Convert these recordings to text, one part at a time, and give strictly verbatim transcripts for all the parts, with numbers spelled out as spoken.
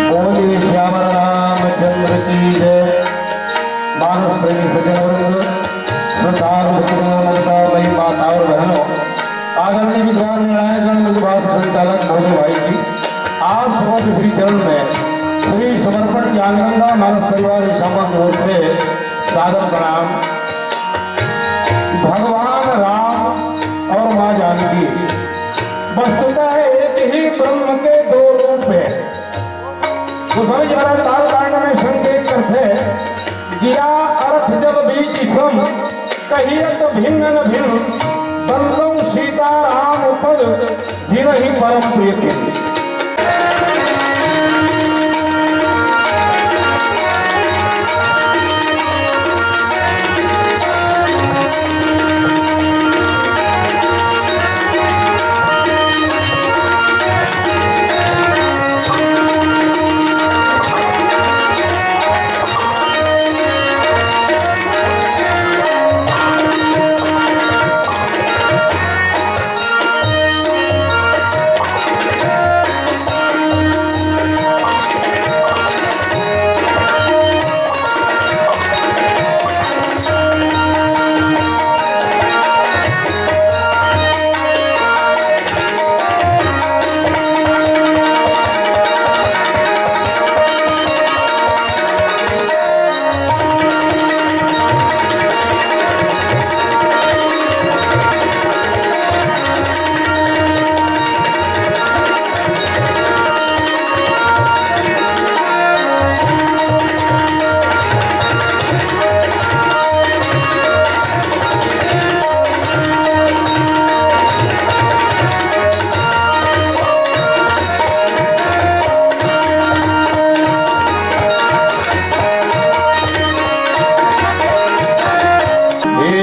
बोलिए श्यावर रामचंद्र की जय। मानस प्रेमी सज्जन वृंद, श्रद्धालु भक्तगण, ममता मई माता और बहनों, आदरणीय विद्वान निर्णायक गण, विभाग संचालक महोदय भाई जी, आप समस्त श्री चरण में श्री समर्पण ज्ञानगंगा मानस परिवार विश्रामा की ओर से सादर प्रणाम। भगवान राम और माँ जानकी वस्तुतः एक ही ब्रह्म के दो रूप है। गोस्वामी जी महाराज बाल कांड में संकेत करते, गिरा अर्थ जब बीच सम, कहियत भिन्न न भिन्न, बंदौ सीता राम पद जिनहि परम प्रिय किम। हे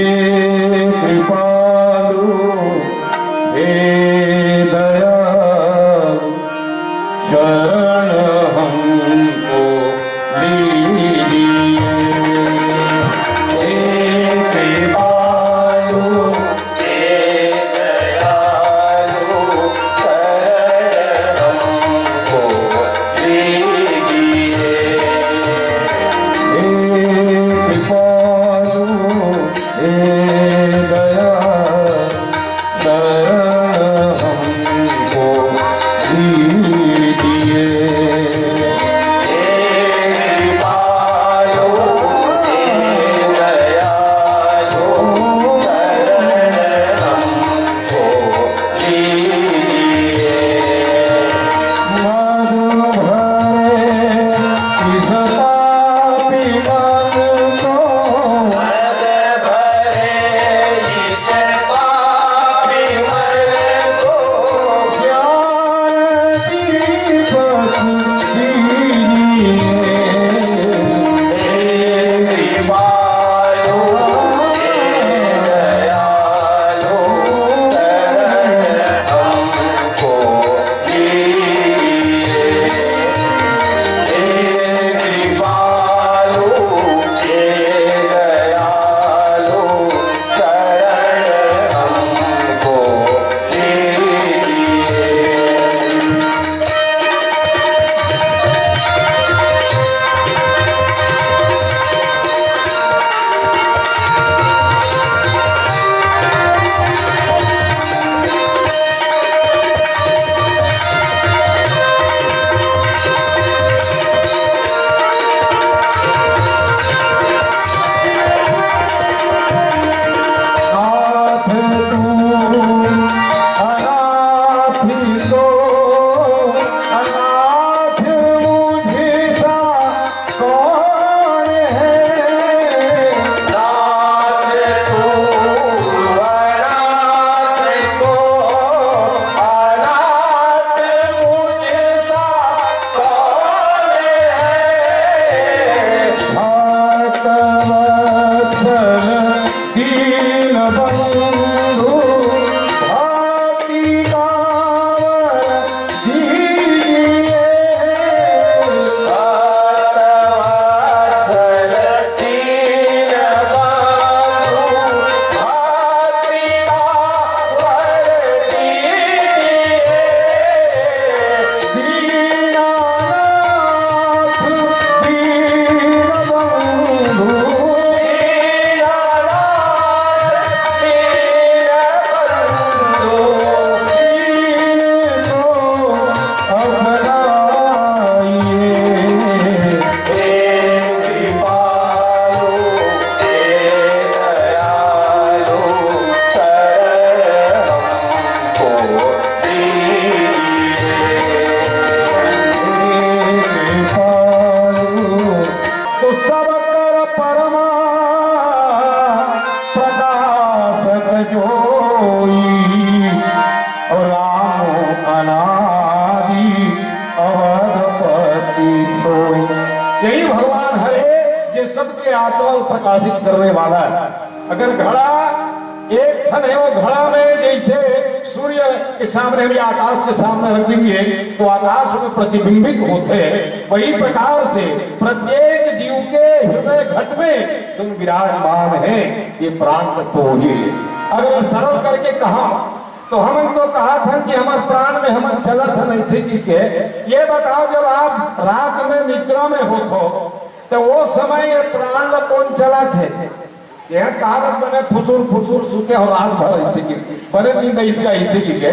कृपालु, हे दयालु, शरण हमको दीजिए। हे कृपालु, हे दयालु, शरण हमको दीजिए। हे कृपालु, हे दया, शरण हमको दीजिए। यही भगवान हरे, जे सबके आत्मा ल प्रकाशित करने वाला है। अगर घड़ा एक ठन है, वो घड़ा में जैसे सूर्य के सामने हम या आकाश के सामने रख देंगे, तो आकाश में प्रतिबिंबित होते हैं। वही प्रकार से प्रत्येक जीव के हृदय घट में जो विराजमान है, ये प्राण तत्व वही है। अगर सरल करके कहा, तो हमन तो कहा था कि हमर प्राण में हमन चलत हन ऐसे कि के। ये बताओ, जब आप रात में निद्रा में होत हो, तो वो समय ये प्राण ला कौन चलाथे? ये तारत बने फुसुर फुसुर सुते हो रात भर ऐसे कि, बने नींद ऐसे, ऐसे कि के।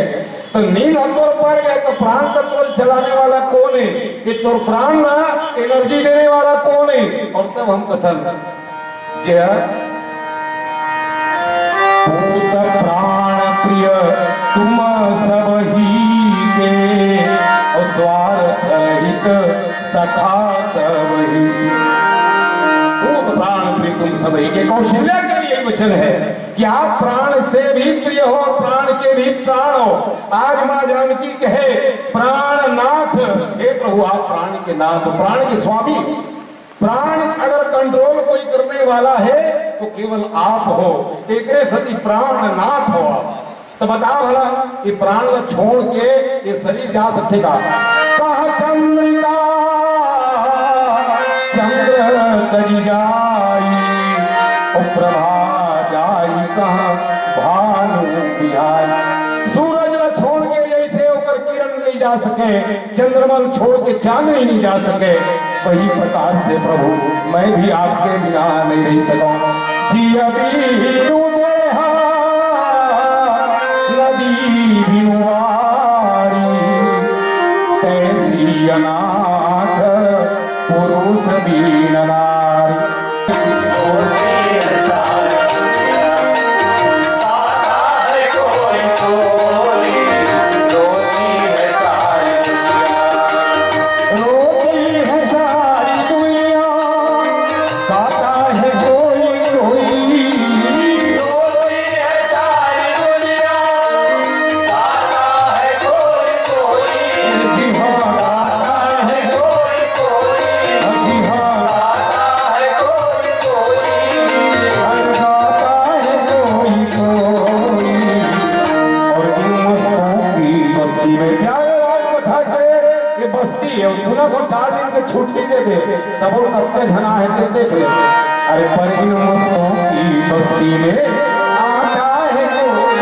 तो नींद हम तोर पड़ गए, तो प्राण तत्व चलाने वाला कौन है? ये तोर प्राण ना एनर्जी देने वाला कौन है? और तब हम कथन जे पूत प्राण प्रिय तुम सब ही के, और स्वार्थ रहित सखा सब ही। पूत प्राण प्रिय तुम सब ही के, कौशल्या के लिए वचन है कि आप प्राण से भी प्रिय हो और प्राण के भी प्राण हो। आज माँ जानकी कहे, प्राणनाथ, हे प्रभु, आप प्राण के नाथ, प्राण के स्वामी। प्राण अगर कंट्रोल कोई करने वाला है तो केवल आप हो, एकरे सती प्राणनाथ हो आप। तो बता भला, ये प्राण ला छोड़ के ये शरीर जा सकथे का? कहा चंद्रिका चंद्र तज जाई, ओ प्रभा जाई कहाँ भानु बिहारी। सूरज ला छोड़ के जैसे ओकर किरण नहीं जा सके, चंद्रमा ल छोड़ के चांदनी नहीं जा सके, वही प्रकार से प्रभु मैं भी आपके बिना नहीं रह सकूं। जिय बीनु देहा नदी बिनु वारी, तैसी अनाथ पुरुष बीन नारी। रोती है सारी दुनिया, गाता है कोई कोई। रोती है सारी दुनिया, गाता है कोई कोई। जी हाँ, गाता है कोई कोई। जी हाँ, गाता है कोई कोई। गाता है कोई कोई। और इन मस्तों की बस्ती में प्यारे लाल कथा के ये बस्ती है, सुना तो चार दिन के छुट्टी दे दे, तब वो कत्ते झना है, ते देख ले। अरे पर इन मस्तों की बस्ती में आता है कोई।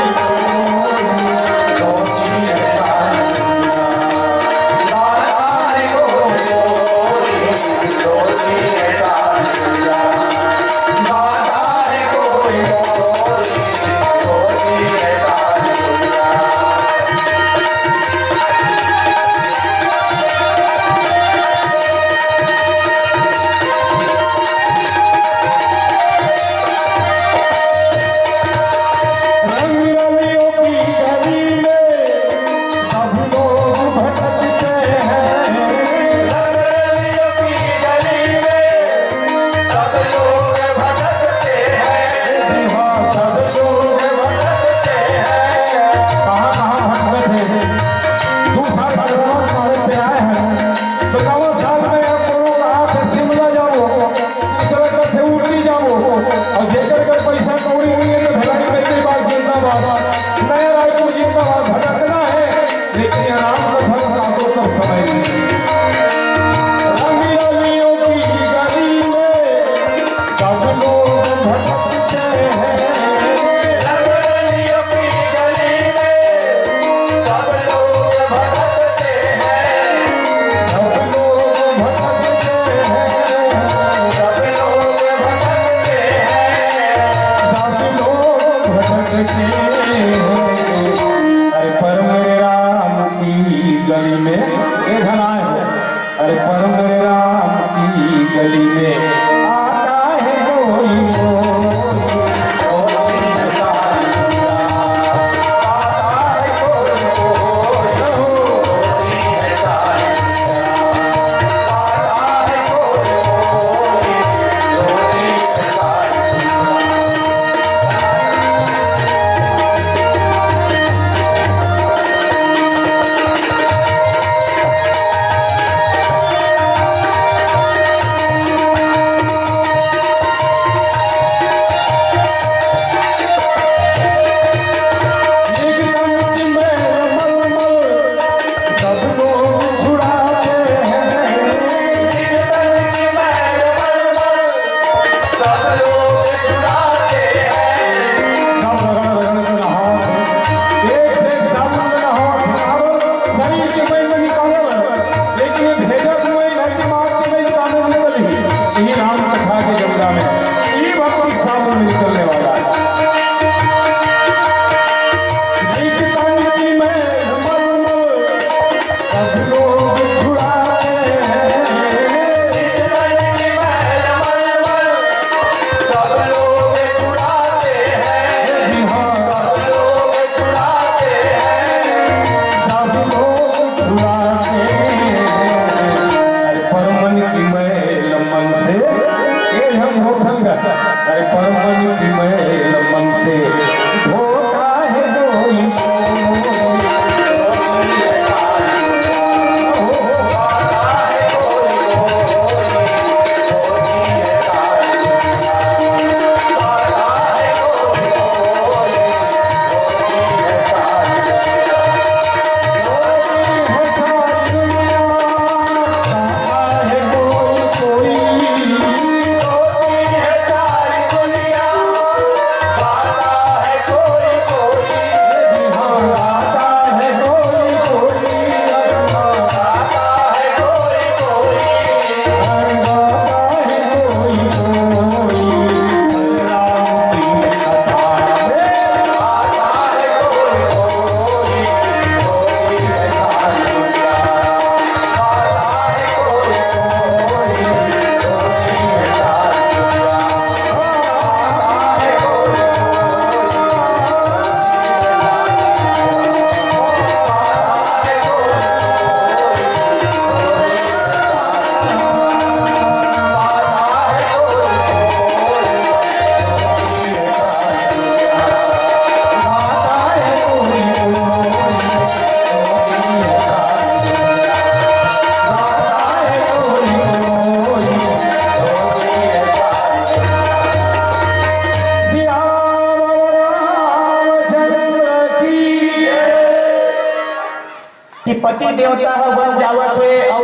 पति देवता ह बन जावत हे अउ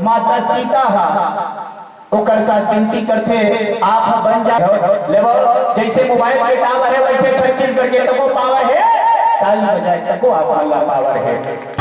माता सीता ह ओकर साथ विनती करथे, "आप ह बन जा।" लेवो, जइसे मोबाइल के टावर हे, वइसे छत्तीसगढ़ के तको पावर हे, ताली बजाए तको आप मन ला पावर हे।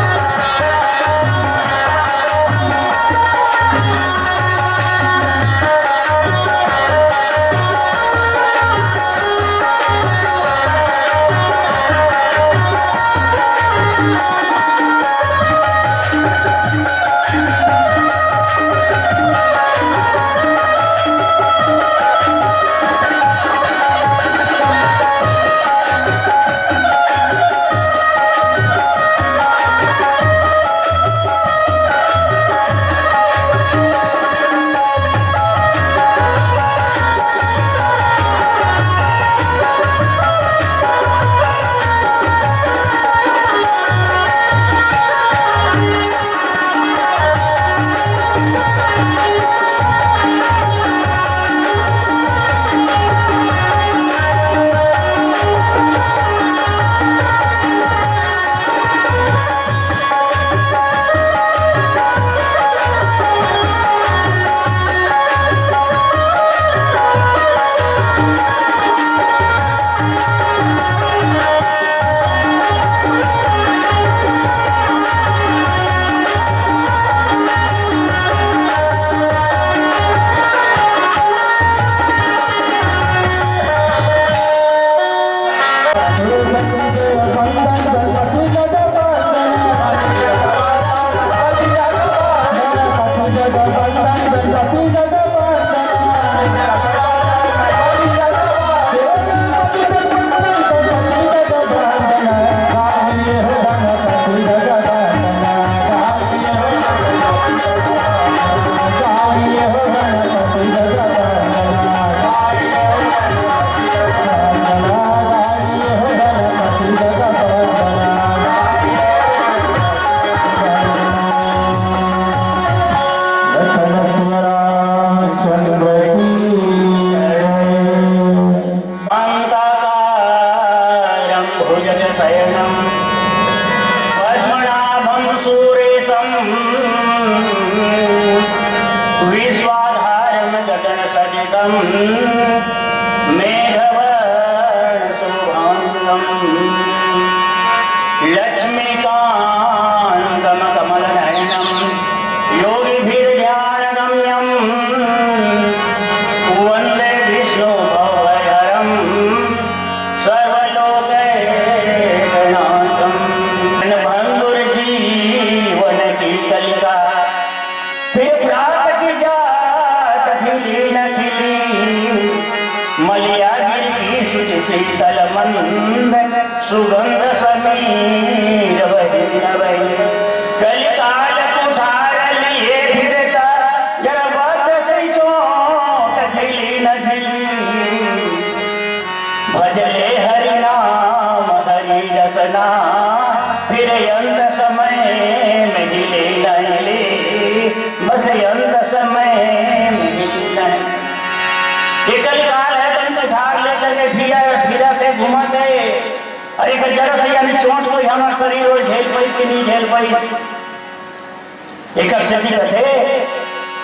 शान्ताकारं भुजगशयनं पद्मनाभं सुरेशं विश्वाधारं गगनसदृशं मेघवर्णशोभाङ्गं लक्ष्मीकान्तमकमलनयनं योगिभिर्ध्यानगम्यं वन्दे विष्णु भवभयहरं सर्वलोकैकनाथं। भंगुर जीवन की कलिका, फिर प्रात की जात खिली न खिली, मलिया गिर की शुचि शीतल मंद, सुगंध समीर वही न वही। कलिकाल कुठार लिए फिरता, जड़ वक्र से चोट झिली न झिली। भजले हरि नाम हरि रसना, फिर अंत समय में हिले न हिले, बस अंत समय में हिले न हिले। ये कलिकाल हे, तन कुठार लेकर के फिरा, फिरत हे, घूमत हे। अरे, एक जरा से यानी चोट कोई हमर शरीर ओर झेल पाइस कि नहीं झेल पाइस? एकर सेती कथे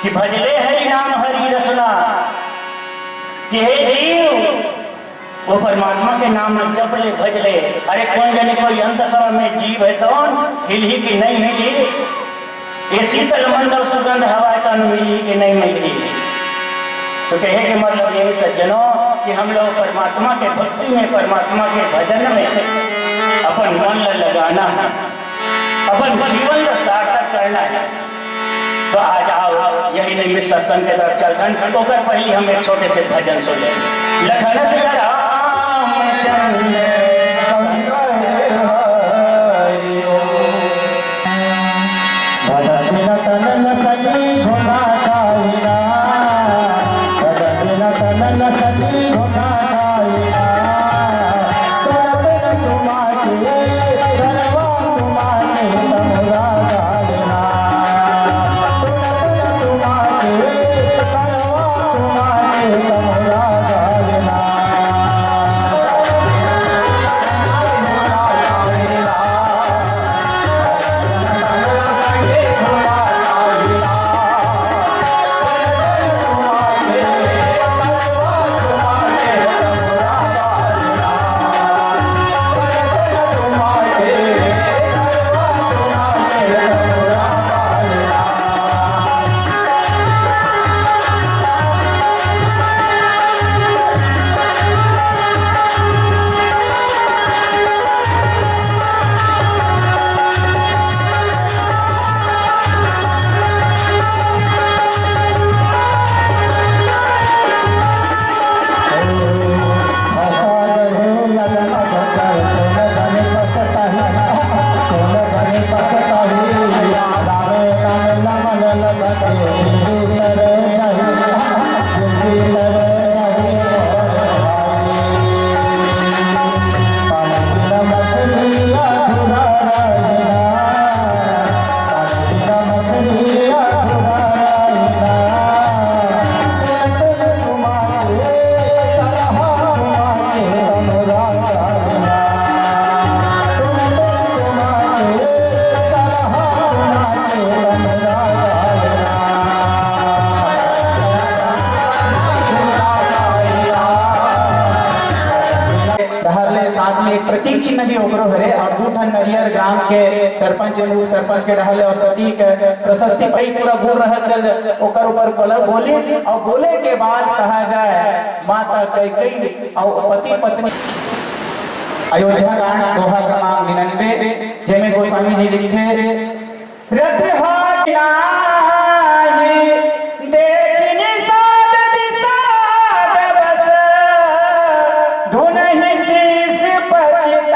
कि भजले हरि नाम हरि रसना, कि हे जीव, वो परमात्मा के नाम ल जप ले, भज ले। अरे, कोन जने कोई अंत समय में जीव हे, तौन हिलही कि नहीं हिलही? ये शीतल मंद अउ सुगंध हवा तन मिलही कि नहीं मिलही? तो कहे के मतलब यही सज्जनों कि हम लोग परमात्मा के भक्ति में, परमात्मा के भजन में अपन मन ल लगाना हे, अपन जीवन ल सार्थक करना हे। तो आज आओ, यही निमित्त सत्संग के तरफ चलथन। ओकर पहले हम एक छोटे से भजन सुन लें। लखन सिया रामचंद्र संग हरि ओम। भजन बिन तन न सकी घोड़ा काई ना, भजन बिन तन न सकी घोड़ा काई ना। डहर ले साथ में एक प्रतीक चिन्ह भी ओकरो हरे और दू ठन नरियर ग्राम के सरपंच, उप सरपंच के डहर ले और प्रतीक प्रशस्ति पाई। पूरा गुण रहस्य ओकर ऊपर बोला, बोली और बोले के बाद कहा जाए, माता कैकेयी और पति पत्नी। अयोध्या कांड, दोहा क्रमांक निन्यानवे, जेमे गोस्वामी जी लिखे, रथ हाथ नाही, देखि निषाद विषाद बस, धुनहि शीश पछताही,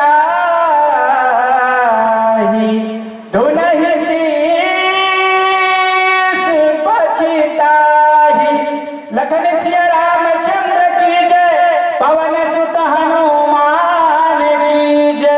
धुनहि शीश पछताही। लखन सिया रामचंद्र की जय, पवन सुत हनुमान की जय।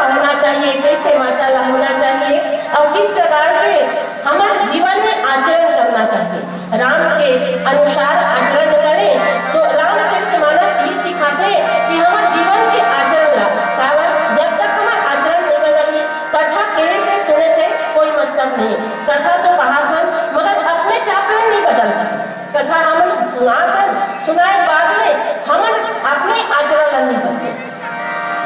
होना चाहिए, कैसे माता ला होना चाहिए और किस प्रकार से हमर जीवन में आचरण करना चाहिए। राम के अनुसार आचरण करें तो रामचरित मानस ये सिखाथे कि हमर जीवन के आचरण ला, काबर जब तक हमर आचरण नहीं बदलही, कथा कहे से सुने से कोई मतलब नहीं। कथा तो कहाथन मगर अपने चापन नहीं बदलता। कथा हमन सुनाथन, सुनाए बाद में हमन अपने आचरण ला नहीं बदले।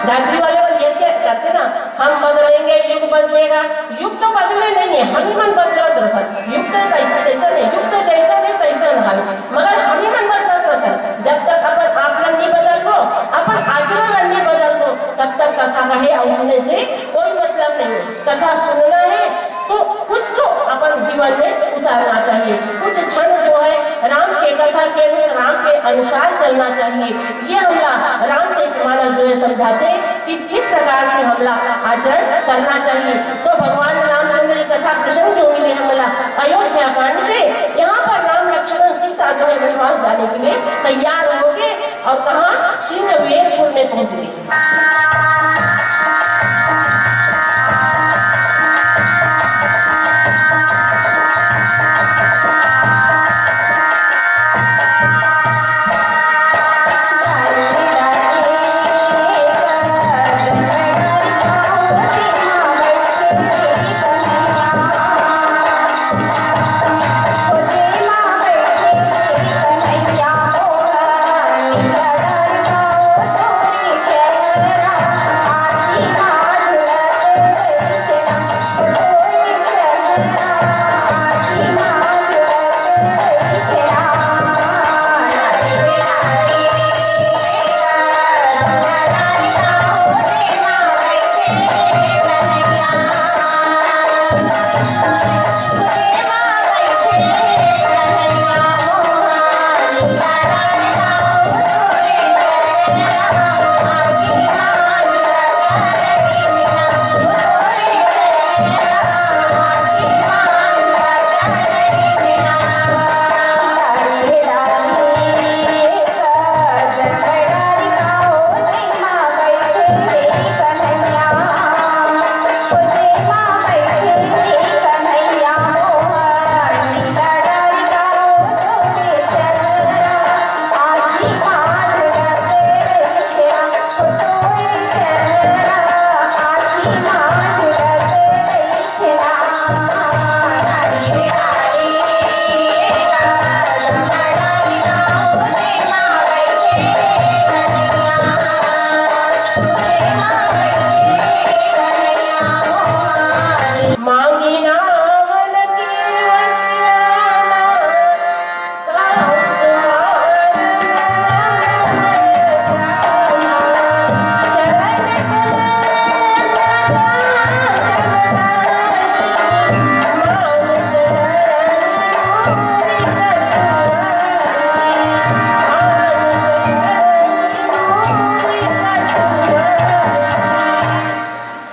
गायत्री वाले मन ये क्या करते ना, हम बदलेंगे, युग बदलेगा। युग तो बदले नहीं है, हम ही मन बदलत रहत। युग तो कैसे, कैसे नहीं, युग तो जैसा है तैसा है, मगर हम ही मन बदलत रहत। जब तक अपन आप ला नहीं बदलबो, अपन आचरण ला नहीं बदलबो, तब तक कथा कहे और सुने से कोई मतलब नहीं है। कथा सुनना है तो कुछ तो अपन जीवन में उतारना चाहिए। कुछ क्षण जो है राम के कथा के अनुसार, राम के अनुसार चलना चाहिए। ये हमला रामचरित मानस जो है समझाथे कि किस प्रकार से हमला आचरण करना चाहिए। तो भगवान रामचंद्र की कथा प्रसंग जो मिले हमला अयोध्या कांड से, यहाँ पर राम लक्ष्मण सीता जो है वनवास जाने के लिए तैयार हो गए और कहाँ, सिंहवेरपुर में पहुंच गए।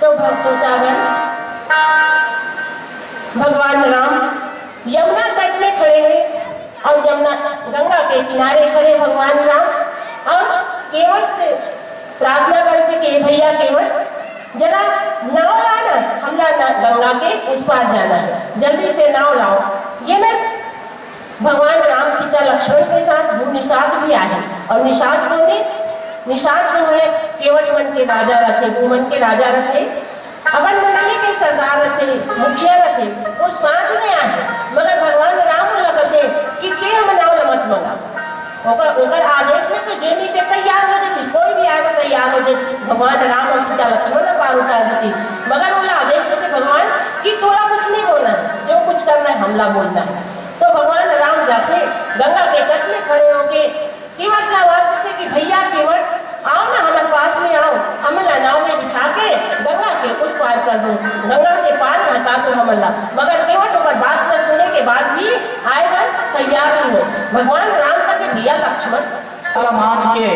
तो भग-, श्रोतागण, भगवान राम यमुना तट में खड़े हैं और यमुना, गंगा के किनारे खड़े भगवान राम और केवट से प्रार्थना करथे कि "हे भैया केवट, जरा नाव ला ना, हमला ना गंगा के उस पार जाना है, जल्दी से नाव लाओ।" ये में भगवान राम, सीता, लक्ष्मण के साथ दो निषाद भी आए। और निषाद कौन है? निषाद जो है केवट मन के राजा रथे, वो मन के राजा रथे, अपन मंडली के सरदार रथे, मुखिया रथे, वो साथ में आए। मगर भगवान राम ओला कथे कि "के हमर नाव ला मत मंगा।" ओकर, ओकर आदेश में तो जेनी के तैयार हो जाती, कोई भी आए तो तैयार हो जाती। भगवान राम और सीता लक्ष्मण ला पार उतार देती, मगर ओला आदेश देथे भगवान कि "तोला कुछ नहीं बोलना है, जो कुछ करना है हमला बोलना है।" तो भगवान राम जाथे, गंगा के तट में खड़े होके केवट ला आवाज देथे कि "भैया केवट, आओ ना, हमर पास में आओ, हमला नाव में बिठा के गंगा के उस पार कर दो, गंगा के पार महका दो हमला।" मगर केवट ओकर बात ला सुने के बाद भी आए बर तैयार नहीं हो। भगवान राम कथे "भैया लक्ष्मण, मान के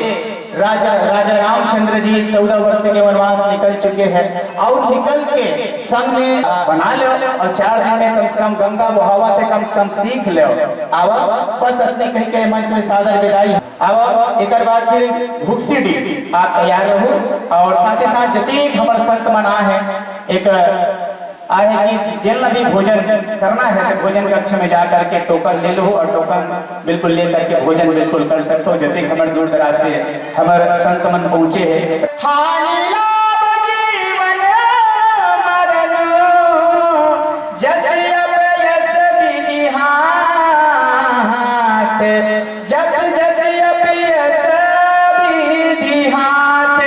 राजा, राजा रामचंद्र जी चौदह वर्ष के वनवास निकल चुके हैं और निकल के संग में बना लो और चार दिन में कम से कम गंगा बहावत हे, कम से कम सीख लो। आवा, बस अतनी कहि के मंच में सादर विदाई। आवा, एकर बाद फिर घुकसी डी आप तैयार रहू और साथ ही साथ जतीक हमर संत मन आ हे, एक आए कि जेन ला भी भोजन करना है तो भोजन कक्ष में जा करके टोकन ले लो और टोकन बिल्कुल ले करके भोजन बिल्कुल कर सकते हो। जते हमर दूर दराज से हमर संत मन पहुंचे हैं। हानि लाभ जीवन मरण, जस अप यस विधि हाथ, जप जस अप यस विधि हाथ,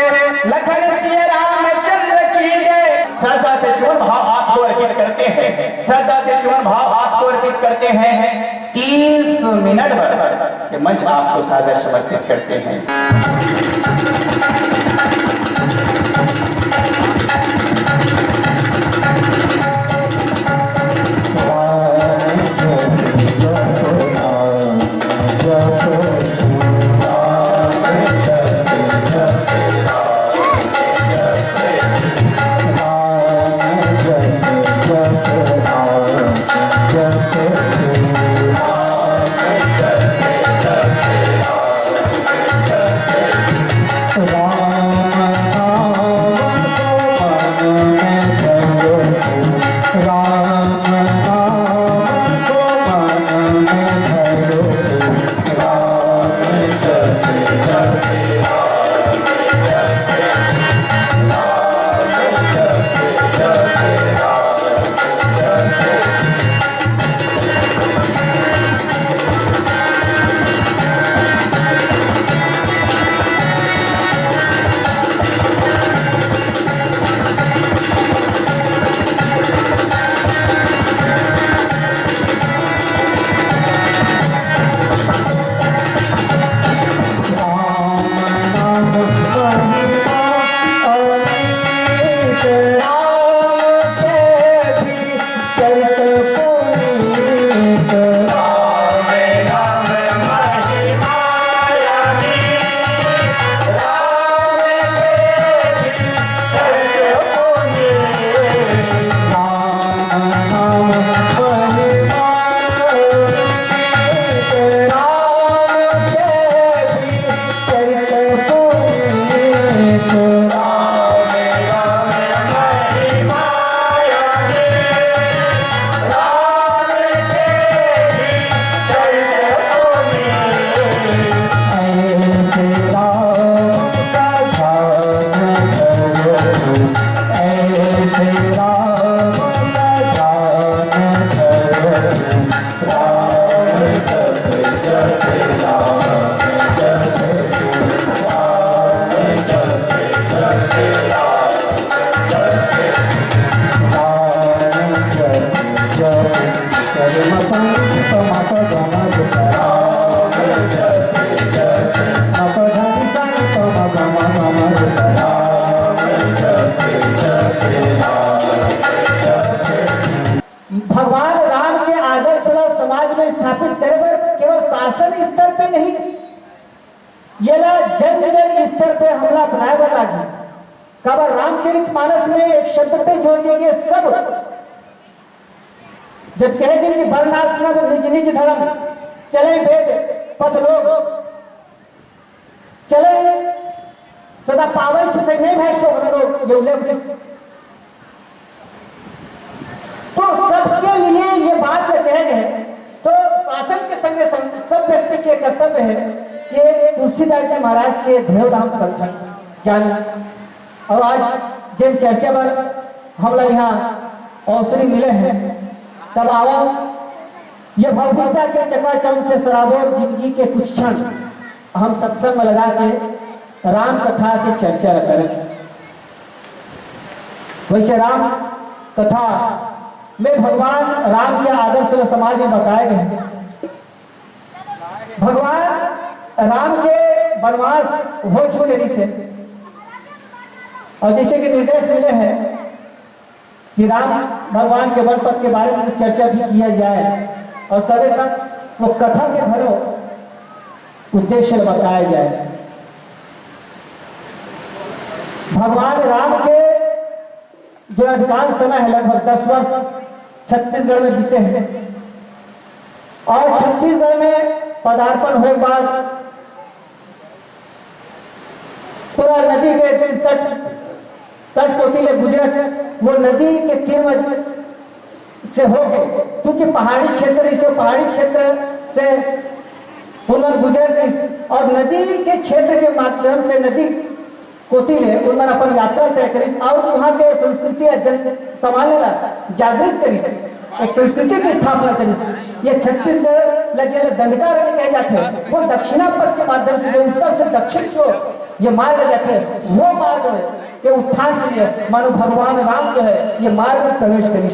लखन सिय रामचंद्र की जय। श्रद्धा से सुमन भाव आपको अर्पित करते हैं, श्रद्धा से सुमन भाव आपको अर्पित करते हैं। तीस मिनट भर ये मंच आपको सादर समर्पित करते हैं। भगवान राम के आदर्श ला समाज में स्थापित करे बर केवल शासन स्तर पे नहीं, ये ला जन जन स्तर पे हमला अपनाए बर लागही। काबर रामचरित मानस में एक शब्द पे जोर दिए गए, सब जब कहे गए कि "वर्णाश्रम निज निज धर्म, चले वेद पथ लोग, चले सदा पावै सुख नहीं भय शोक लोग", ये उल्लेख है। तो सबके लिए ये बात जो कहे गए, तो शासन के संगे संग सब व्यक्ति के कर्तव्य है कि तुलसीदास जी महाराज के देव धाम समझन, जान। और आज जिन चर्चा पर हमला यहाँ अवसरी मिले हैं, तब आवा ये भौतिकता के चकाचौंध से सराबोर जिंदगी के कुछ क्षण हम सत्संग में लगा के राम कथा के चर्चा करें। वैसे राम कथा में भगवान राम के आदर्श ला समाज में बताए गए हैं। भगवान राम के वनवास हो चुके रहिस हे, और जैसे कि निर्देश मिले हैं कि राम भगवान के वन पथ के बारे में कुछ चर्चा भी किया जाए, और साथ ही साथ वो कथा के घलो उद्देश्य बताया जाए। भगवान राम के जो अधिकांश समय है, लगभग दस वर्ष छत्तीसगढ़ में बीते हैं और छत्तीसगढ़ में पदार्पण होए के बाद पूरा नदी के तट, तट कोती ले गुजरत, वो नदी के तीर में से होके, क्योंकि पहाड़ी क्षेत्र, इसे पहाड़ी क्षेत्र से उमन गुजर गइस और नदी के क्षेत्र के माध्यम से नदी कोती ले उमन अपन यात्रा तय करिस और वहाँ के संस्कृति या जन समाज ला जागृत करिस, एक संस्कृति की स्थापना करिस। ये छत्तीसगढ़ ला जेला दंडकारण्य कहे जाथे, वो दक्षिणा पथ के माध्यम से जो उत्तर से दक्षिण की ओर ये मार्ग जाथे, वो मार्ग में के उत्थान के लिए मानो भगवान राम जो है ये मार्ग में प्रवेश करिस।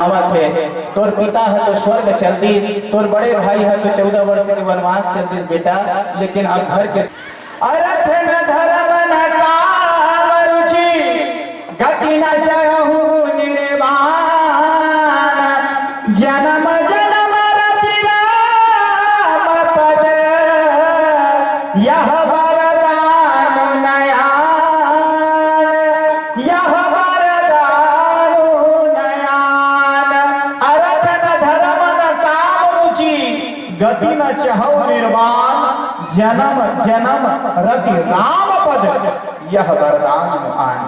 आवत हे, तोर पिता ह तो स्वर्ग चल दिस, तोर बड़े भाई ह तो चौदह वर्ष के वनवास चल दिस बेटा, लेकिन अब घर के अरथ न धरम न काम रुचि, गति न चहु निर्वाण। जनम जनम रति राम पद, यह वरदान नयान, यह वरदान नयान। अरथ न धरम न काम रुचि, गति न चहु निर्वाण। जनम जनम रति राम पद, यह वरदान नयान।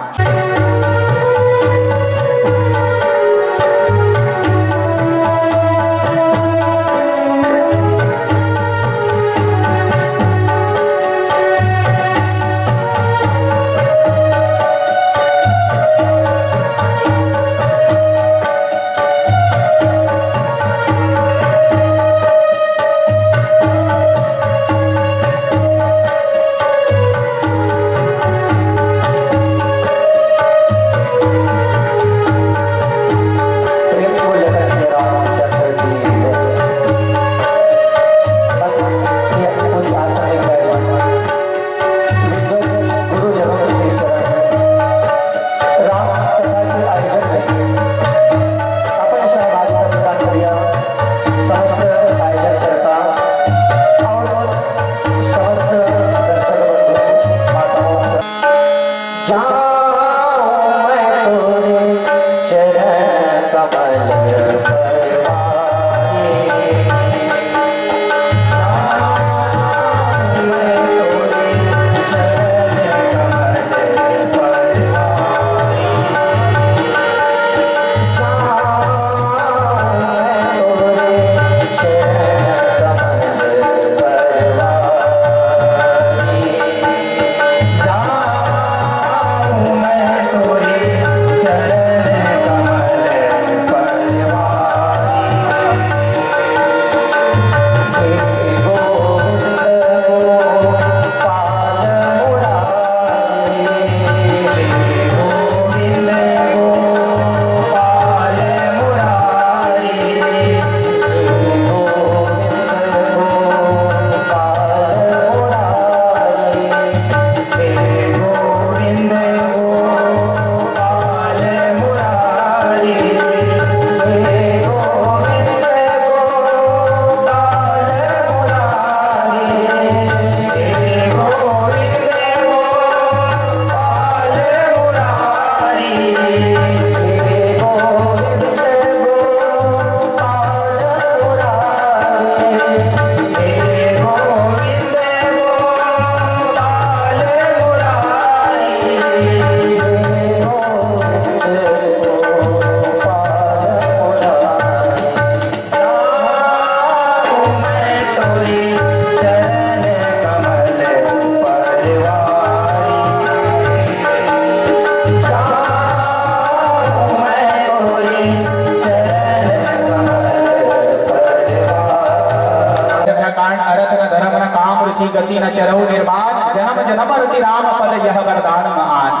चरहु निर्बाध, जनम जनम रति राम पद यह वरदान महान।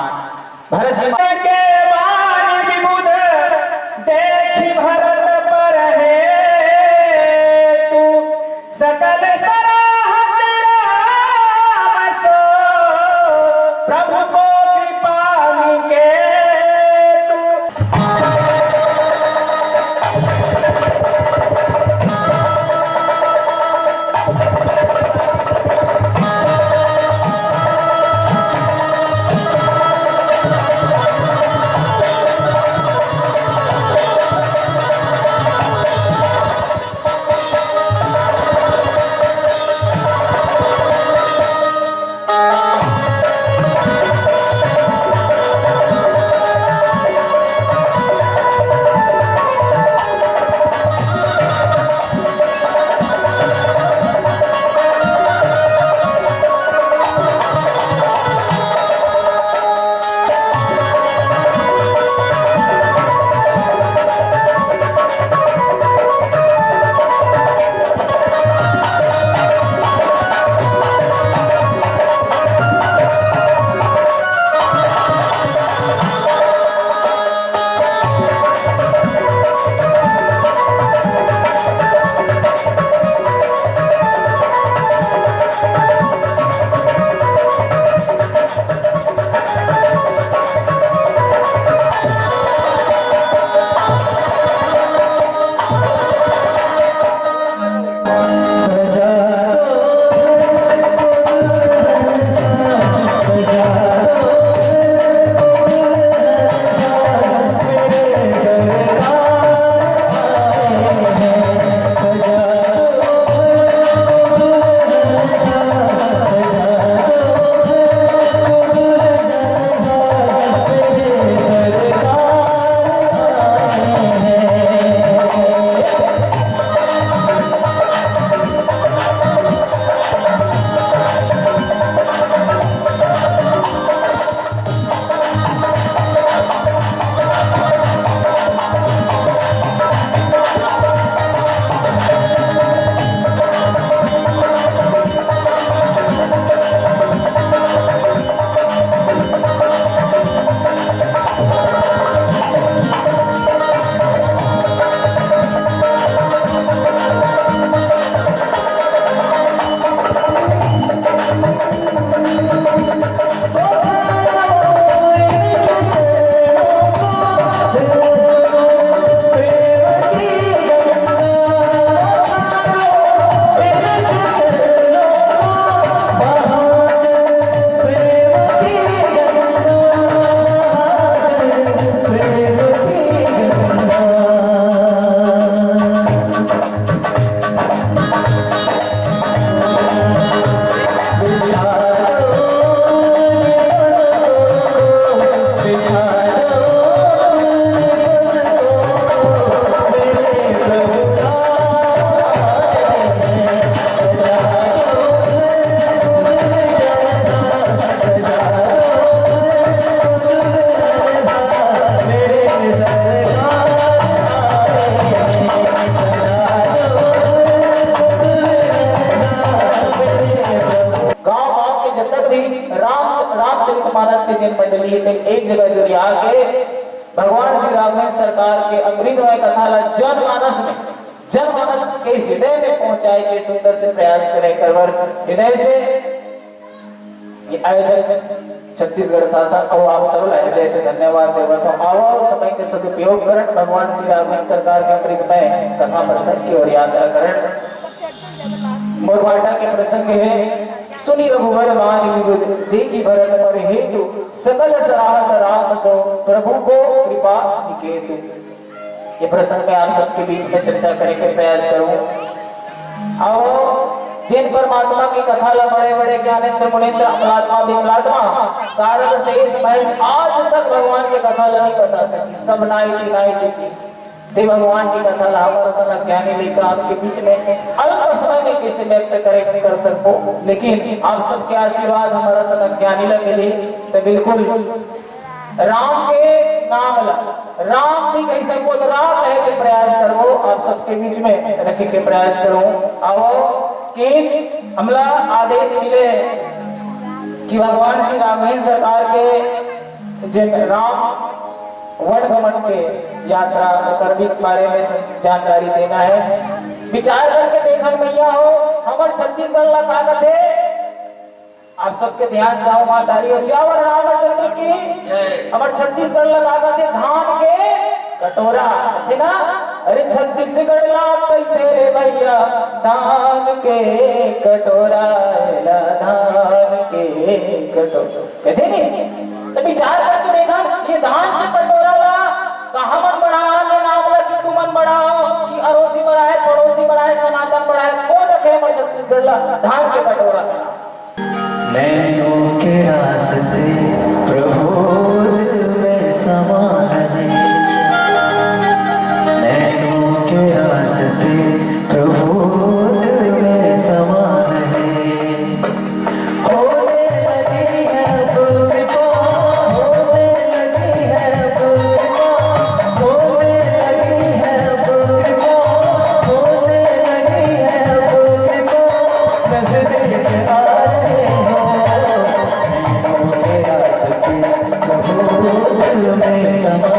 भरत जी के बानी विबुध, देखि भरत पर हेतु, सकल सराहत राम सो, प्रभु को कृपा निकेतु। गांव गांव के जतक भी राम, रामचरित मानस के जेन मंडली हे, तेन एक जगह जुरिया के भगवान श्री राघवेंद्र सरकार के अमृतमय कथा ला जनमानस में, जनमानस के हृदय में पहुंचाए के सुंदर से प्रयास करे। करवर हृदय से ये आयोजक छत्तीसगढ़ शासन अउ आप सब ला हृदय से धन्यवाद देवत हौं। आवव, समय के सदुपयोग करन, भगवान श्री राघवेंद्र सरकार के अमृतमय कथा प्रसंग की ओर यात्रा करन। मोर बाटा के प्रसंग हे, सुनि रघुबर बानि विबुध, देखि भरत पर हेतु, सकल सराहत राम सो, प्रभु को कृपा निकेतु। ये प्रसंग में आप सबके बीच में चर्चा करे के प्रयास करूं। अउ जेन परमात्मा के कथा ला बड़े बड़े ज्ञानेंद्र मुनेंद्र अमलात्मा विमलात्मा सारद शेष महेश आज तक भगवान के कथा ला नहीं बता सके, सब नाई की नाई की। ते भगवान के कथा ला हमर असन अज्ञानी लइका आपके बीच में अल्प समय में कैसे व्यक्त करे, कर सको, लेकिन आप सबके आशीर्वाद हमर असन अज्ञानी ला मिली, तो बिल्कुल राम के नाम ला राम भी कहि सको, तो राम कहे के प्रयास करबो, आप सबके बीच में रखे के प्रयास करूं। अउ कि हमला आदेश मिले कि भगवान श्री राघवेंद्र सरकार के जे राम वन गमन के यात्रा, ओकर भी बारे में जानकारी देना है। विचार करके देखन भैया हो, हमर छत्तीसगढ़ ला का कथे? आप सबके ध्यान चाहूं, माँ तारी हो, सियावर रामचंद्र की। जय। हमर छत्तीसगढ़ ला का कथे? धान के कटोरा, है ना? अरे छत्तीसगढ़ ला कहिथे रे भैया, धान के कटोरा, एला धान के कटोरा कथे नहीं। तो विचार करके देखा, ये धान के कटोरा ला कहाँ मन बढ़ान, ये नाम ला कि तुमन बढ़ाओ, कि अड़ोसी बढ़ाए, पड़ोसी बढ़ाए, सनातन बढ़ाए, कौन रखे हमर छत्तीसगढ़ ला धान के कटोरा? नैनों के रास्ते प्रभु दिल में समा है। नैनों के रास्ते प्रभु दिल में समा है। होने लगी है अब कृपा, होने लगी है अब कृपा, होने लगी है अब कृपा, होने लगी है अब कृपा। नजदीक आ रहे हो, मेरे रास्ते प्रभु दिल में समा।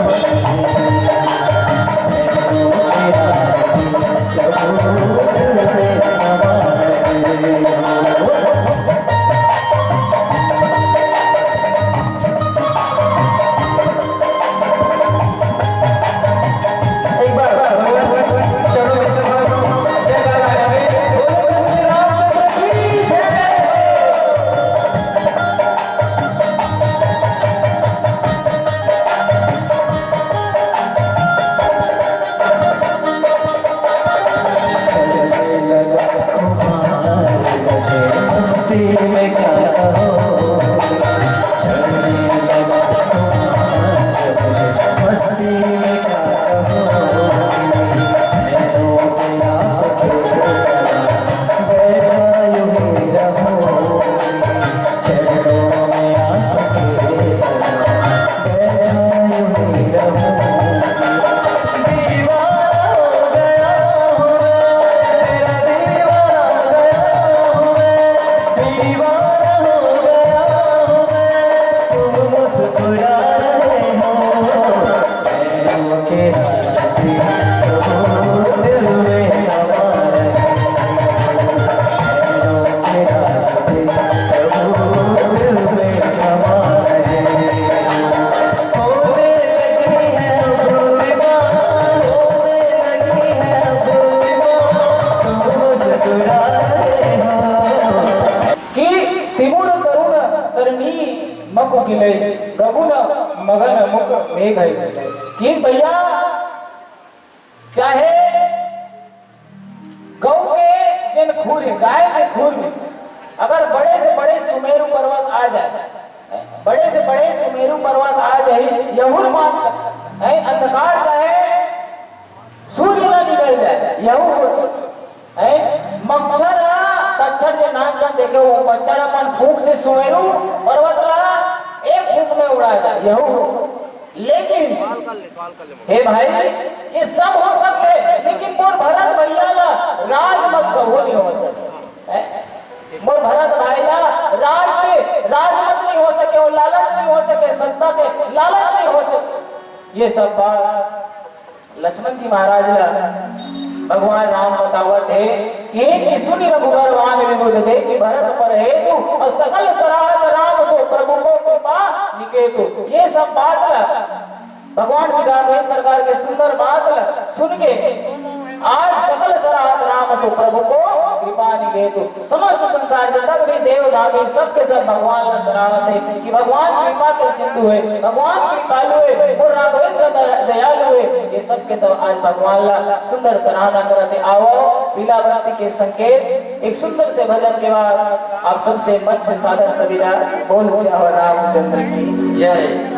कि तिमुर तरुण तरनी मकुकिले गगुन मगन मुख मेघ है। कि भैया, चाहे गऊ के जेन खूर है, गाय के खूर में अगर बड़े से बड़े सुमेरु पर्वत आ जाए, बड़े से बड़े सुमेरु पर्वत आ जाए, यहू मान सकता है। अंधकार चाहे सूर्य ना निकल जाए, यहू हो सकता है। मच्छर, मच्छर जे नान चान देखे, वो मच्छर अपन फूंक से सुमेरु पर्वत ला एक फूंक में उड़ा जाए, यहू हो सकता है। लेकिन हे भाई, ये सब हो सकते, लेकिन मोर भरत भैया ला राज मत कहो, नहीं हो सकते। हैं? मोर भरत भाई ला राज के, राज मत नहीं हो सके, और लालच नहीं हो सके, सत्ता के लालच नहीं हो सके। ये सब बात लक्ष्मण जी महाराज ला भगवान राम बतावत हे कि, कि सुनि रघुबर वन विबुध देखि भरत पर हेतु, और सकल सराहत राम सो प्रभु को कृपा निकेतु। ये सब बात ला भगवान श्री राघवेंद्र सरकार के सुंदर बात ला सुन के आज सकल सराहत राम सो प्रभु को कृपा निकेतु। समस्त संसार जितना भी देव दानव सबके सब भगवान ला सराहत हे कि भगवान कृपा के सिंधु हे, भगवान कृपालु हे, वो राघवेंद्र द-, दयालु हे। ये सबके सब आज भगवान ला सुंदर सराहना करत हे। आवो, पीला बत्ती के संकेत, एक सुंदर से भजन के बाद आप सबसे मंच से सादर से विदा। बोल सियावर रामचंद्र की जय।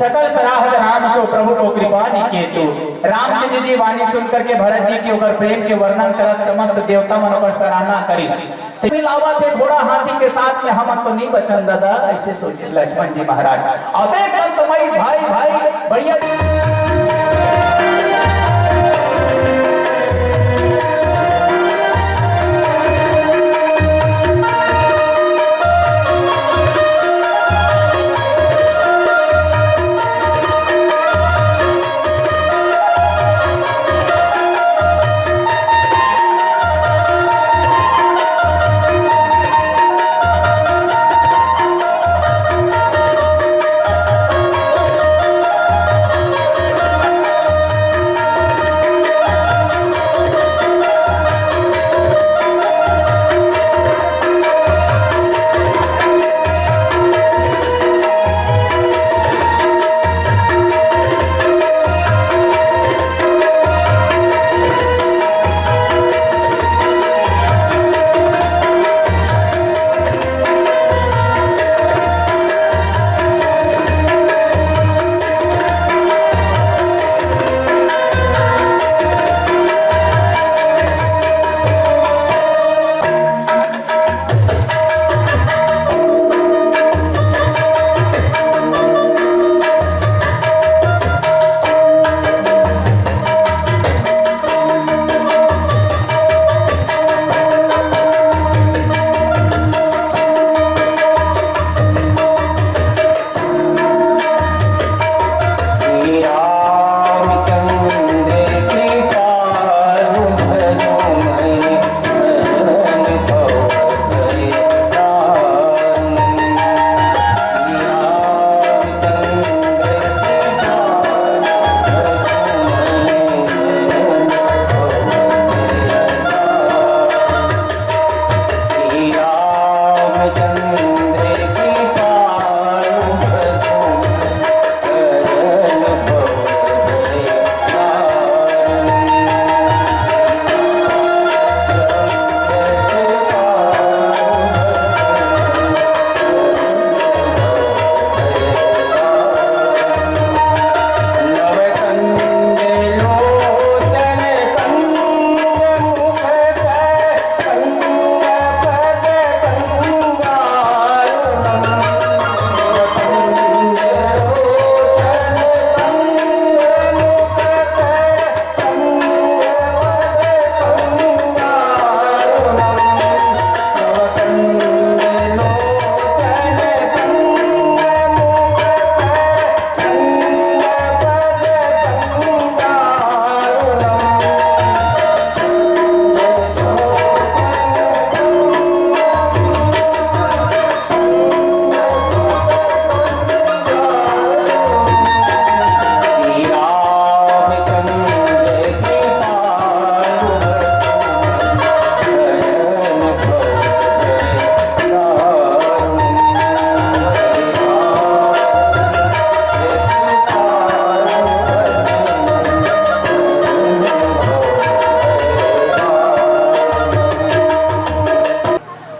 सकल सराहत राम सो प्रभु को कृपा निकेतु। रामचंद्र जी वाणी सुन करके भरत जी के ओकर प्रेम के वर्णन करत समस्त देवता मन ओकर सराहना करिस। तेन लावत हे घोड़ा हाथी के साथ में, हमन तो नहीं बचन दादा, ऐसे सोचिस लक्ष्मण जी महाराज। अब एक दम तमइस भाई, भाई, बढ़िया।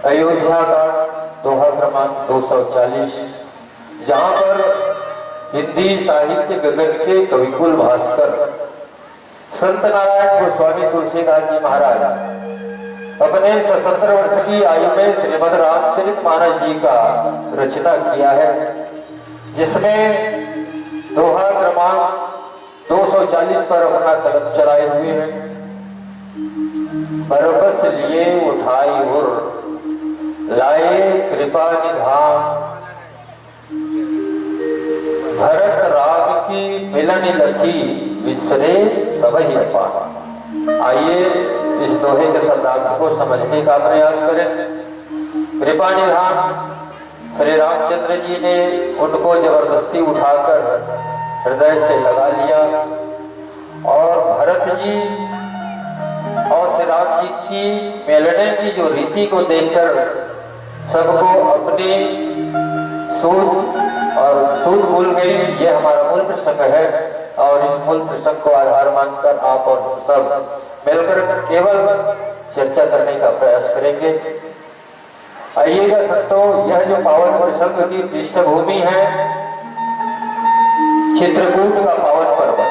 अयोध्या कांड, दोहा क्रमांक दो सौ चालीस, जहां पर हिंदी साहित्य गगन के कविकुल भास्कर संत नारायण गोस्वामी तुलसीदास जी महाराज अपने सतहत्तर वर्ष की आयु में श्रीमद् रामचरित मानस जी का रचना किया है, जिसमें दोहा क्रमांक दो सौ चालीस पर अपना कलम चलाए हुए हैं। परबस लिए उठाई उर लाए कृपा निधान, भरत राम की मिलनि लखि विसरे सबहि अपार। आइए, इस दोहे के शब्दार्थ को समझने का प्रयास करें। कृपा निधान श्री रामचंद्र जी ने उनको जबरदस्ती उठाकर हृदय से लगा लिया और भरत जी और श्री राम जी की मिलने की जो रीति को देखकर सबको अपनी सूझ और सूझ भूल गई। ये हमारा मूल प्रसंग है और इस मूल प्रसंग को आधार मानकर आप और हम सब मिलकर केवल चर्चा करने का प्रयास करेंगे। आइएगा संतों, यह जो पावन प्रसंग की पृष्ठभूमि है, चित्रकूट का पावन पर्वत,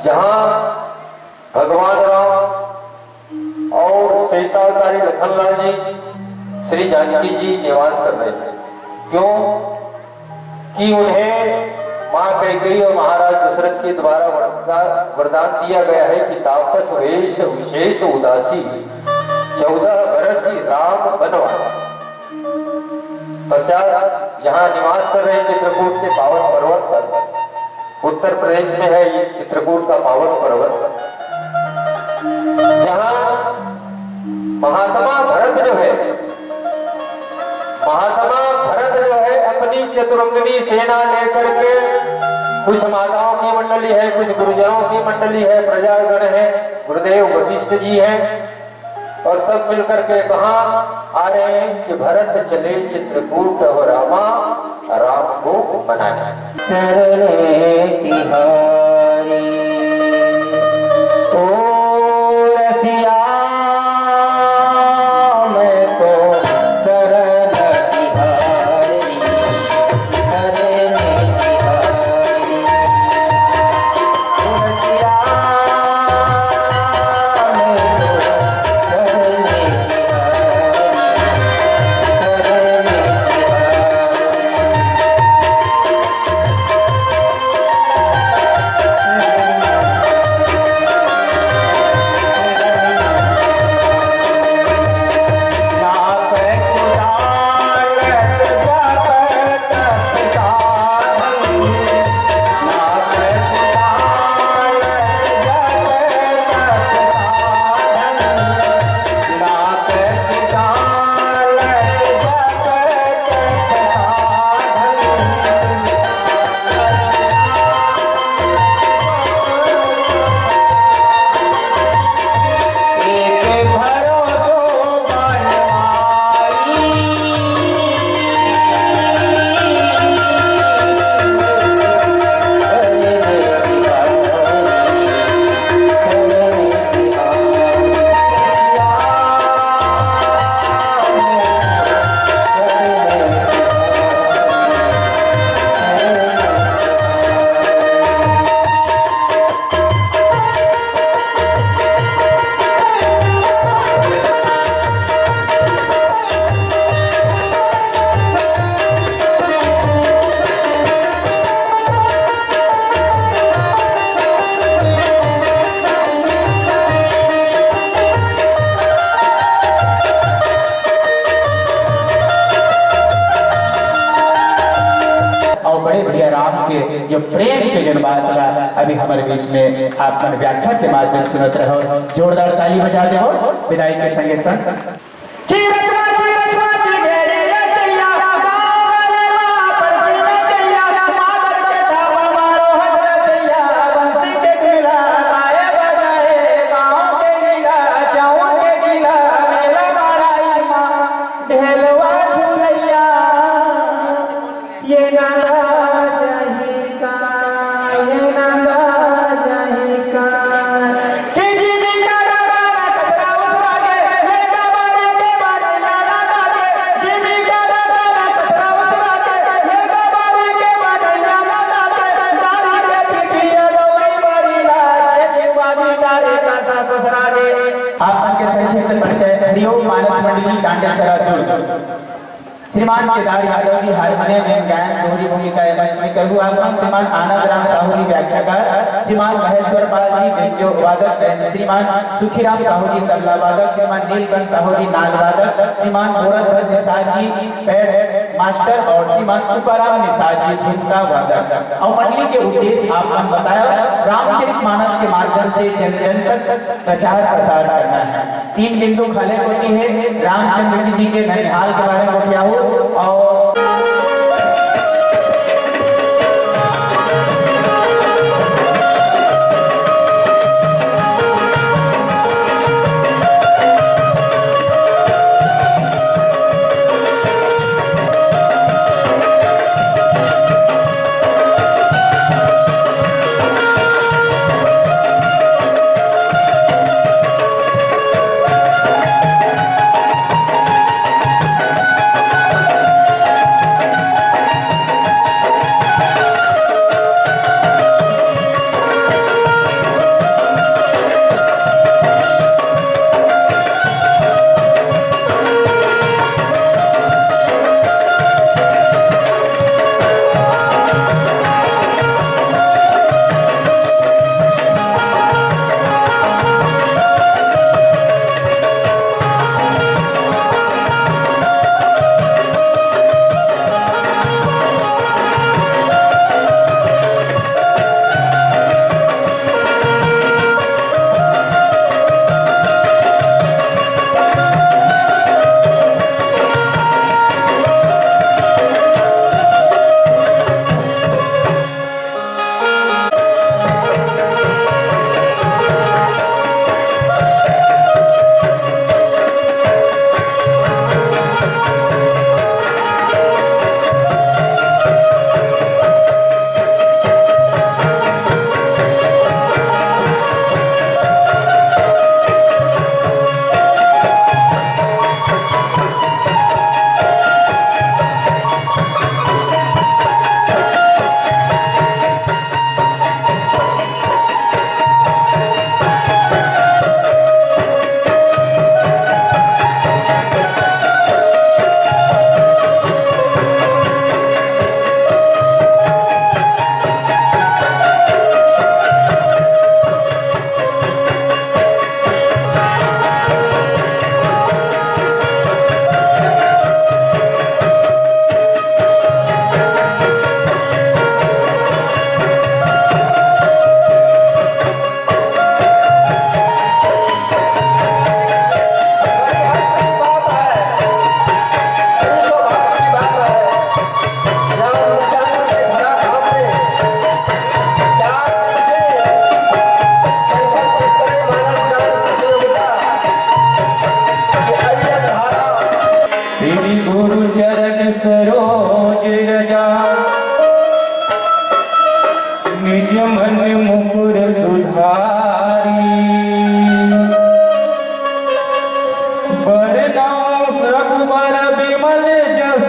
जहाँ भगवान राम और शेषावतारी लखनलाल जी, श्री जानकी जी निवास कर रहे थे। क्यों कि उन्हें माँ कैकेयी और महाराज दशरथ के द्वारा वरदा-, वरदान दिया गया है कि तापस वेश विशेष उदासी, चौदह बरस राम बनवासी। पश्चात यहाँ निवास कर रहे चित्रकूट के पावन पर्वत पर, उत्तर प्रदेश में है ये चित्रकूट का पावन पर्वत, जहाँ महात्मा भरत जो है, महात्मा भरत जो है, अपनी चतुरंगिनी सेना लेकर के, कुछ माताओं की मंडली है, कुछ गुरुजनों की मंडली है, प्रजागण है, गुरुदेव वशिष्ठ जी हैं, और सब मिलकर के कहाँ आ रहे हैं कि भरत चले चित्रकूट हो रामा, राम को मनाने। शरण तिहारी ओ रसिया, मैं तो शरण तिहारी, शरण तिहारी ओ रसिया, मैं तो शरण तिहारी, शरण तिहारी। और बड़े भैया राम के जो प्रेम के जन बात ला, अभी हमारे बीच में आप मन व्याख्या के माध्यम सुनत रहो, जोरदार ताली बजा दे हो विदाई के संगे संग। ये नारा जाही का, ये नारा जाही का। कि जिमी का दादा ना कसरा उसरा के, हेड़का बारी के बारी ना ना ना के। जिमी का दादा ना कसरा उसरा के, हेड़का बारी के बारी ना ना ना के। दारी के पिटिया लोई बारी ला, जे जीवानी दारी का सा ससरा के। आप मन के संक्षिप्त परिचय। हरिओम। मानस मंडली, डांडेसरा, दुर्ग। श्रीमान केदार यादव जी हारमोनियम एवं गायन दोहरी भूमिका एवं मंच में करहु आगमन। श्रीमान आनंद राम साहू जी व्याख्याकार, श्रीमान महेश्वर पाल जी बेंजो वादक, श्रीमान सुखीराम साहू जी तबला वादक, श्रीमान नीलकंठ साहू जी नाल वादक, श्रीमान मोरत भट्ट निषाद जी पैड मास्टर और श्रीमान तुकाराम निषाद जी झुमका वादक। और मंडली के उद्देश्य आप मन बताया, रामचरित मानस के माध्यम से जन जन तक प्रचार प्रसार करना है। तीन बिंदु खाले होती है, रामचंद्र जी के ननिहाल के बारे में गोठियाहू और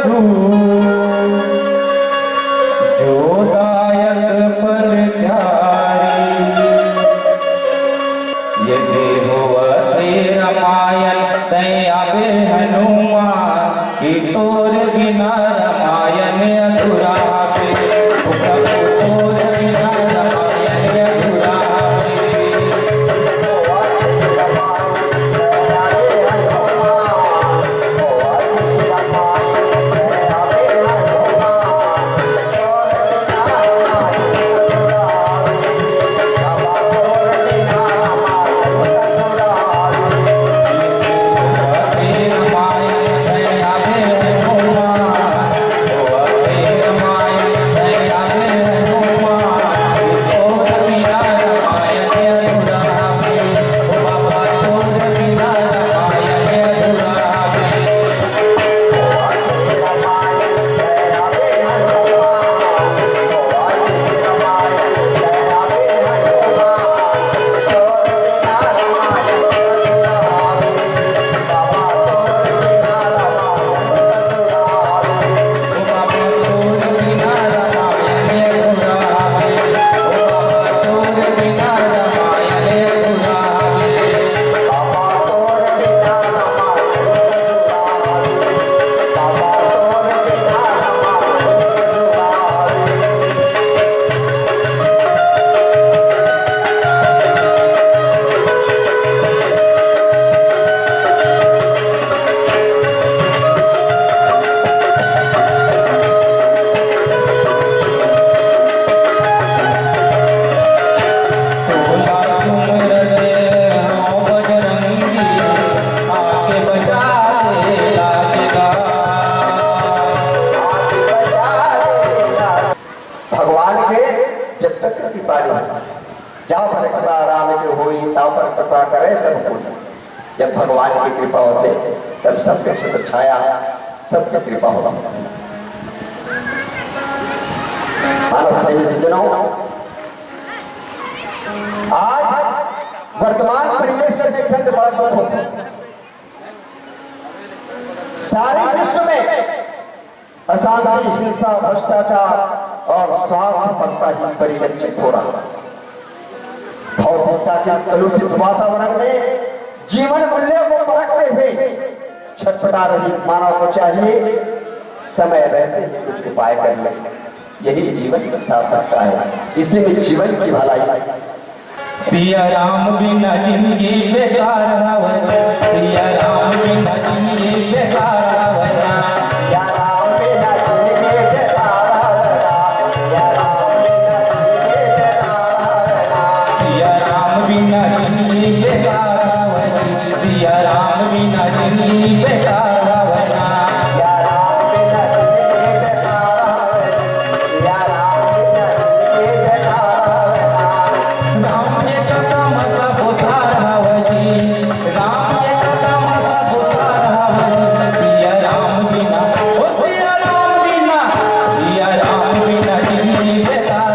जो दायक फलचारी, यदि होवत हे रमायन, तैं आबे हनुमान, कि तोर बिना रमायन अधूरा हे। ओ प्रभु, तोर बिना रमायन अधूरा हे। भगवान के जब तक कृपा नहीं, जहाँ पर कृपा राम के होई, तहाँ पर कृपा करे सब कोई। जब भगवान की कृपा होते, तब सबके छत्र छाया, सबकी कृपा होती। मानव प्रेमी सज्जनों, आज वर्तमान परिवेश का देखें तो बड़ा दुख होता है। सारे विश्व में अशांति, हिंसा, भ्रष्टाचार और स्वार्थपरता ही परिलक्षित हो रहा है। भौतिकता के इस कलुषित वातावरण में जीवन मूल्यों को परखते हुए छटपटा रही मानव को चाहिए, समय रहते ही कुछ उपाय कर ले। यही जीवन की सार्थकता है, इसी में जीवन की भलाई। सिया राम बिना जिंदगी बेकार हवय, सिया राम बिना जिंदगी बेकार हवय। सिया राम बिना जिंदगी बेकार हवय, सिया राम बिना जिंदगी बेकार हवय। सिया राम बिना जिंदगी बेकार हवय, सिया राम बिना जिंदगी बेकार हवय। सिया राम बिना जिंदगी बेकार हवय, सिया राम बिना जिंदगी बेकार हवय। राम के कथा म सबो सार हवय जी, राम के कथा म सबो सार हवय जी। सिया राम बिना, ओ सिया राम बिना, सिया राम बिना जिंदगी बेकार।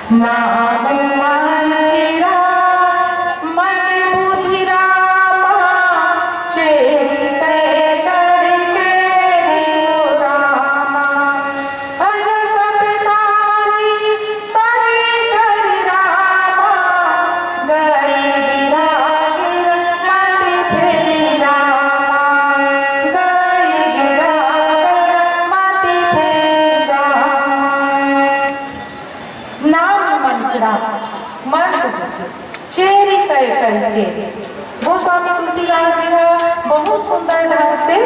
नाम मंदिरा मन बुद्धि रामा, चेतै करके रिपु रामा। अजस पितारी तरी करि रामा, गई गिरा गिरा मति फेरी रामा, गई गिरा गिरा मति फेरी रामा। नाम मंदिरा मन चेरी कय करके। गोस्वामी तुलसीदास जी ह बहुत सुंदर ढंग से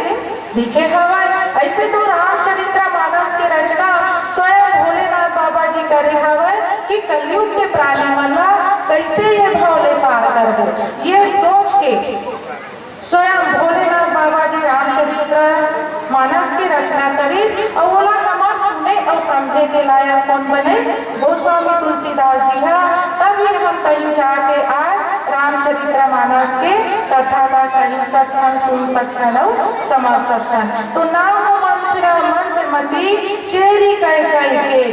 लिखे हवय। ऐसे तो रामचरित्र मानस के रचना स्वयं भोलेनाथ बाबा जी करे हवय कि कलयुग के प्राणी मन ला कैसे ये भव ले पार करबो, ये सोच के स्वयं भोलेनाथ बाबा जी रामचरित्र मानस के रचना करिस अउ ओला हमर सुने अउ समझे के लायक कोन बने? गोस्वामी तुलसीदास जी ह। तभी हम कहीं जाके आज रामचरित्र मानस के कथा ला कहि सकथन, सुन सकथन अउ समझ सकथन। तो नाम मंत्र मंत्र मती चेरी कह कह के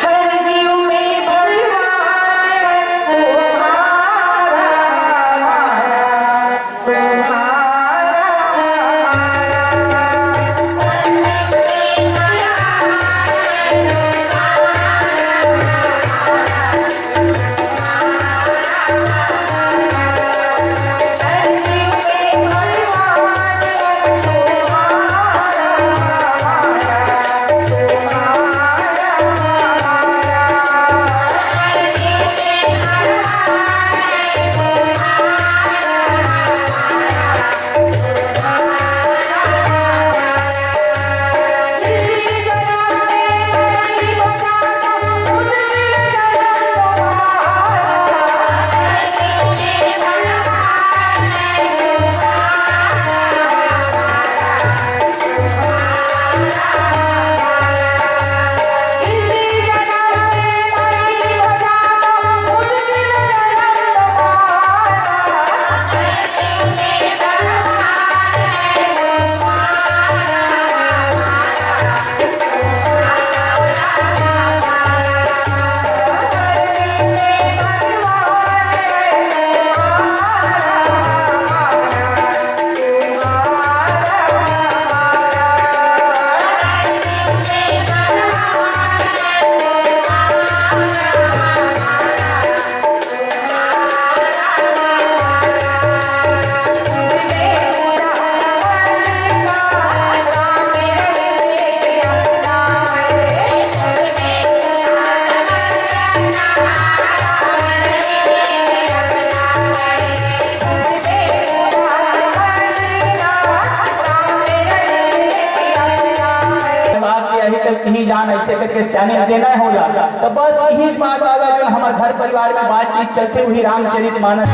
हर जीव में भगवान तुम्हारा, तुम्हारा। बात के यही तक कहीं जान ऐसे करके सियाने देना होला। तो बस यही बात आवे, जो हमारे घर परिवार में बातचीत चलते हुए रामचरित मानस।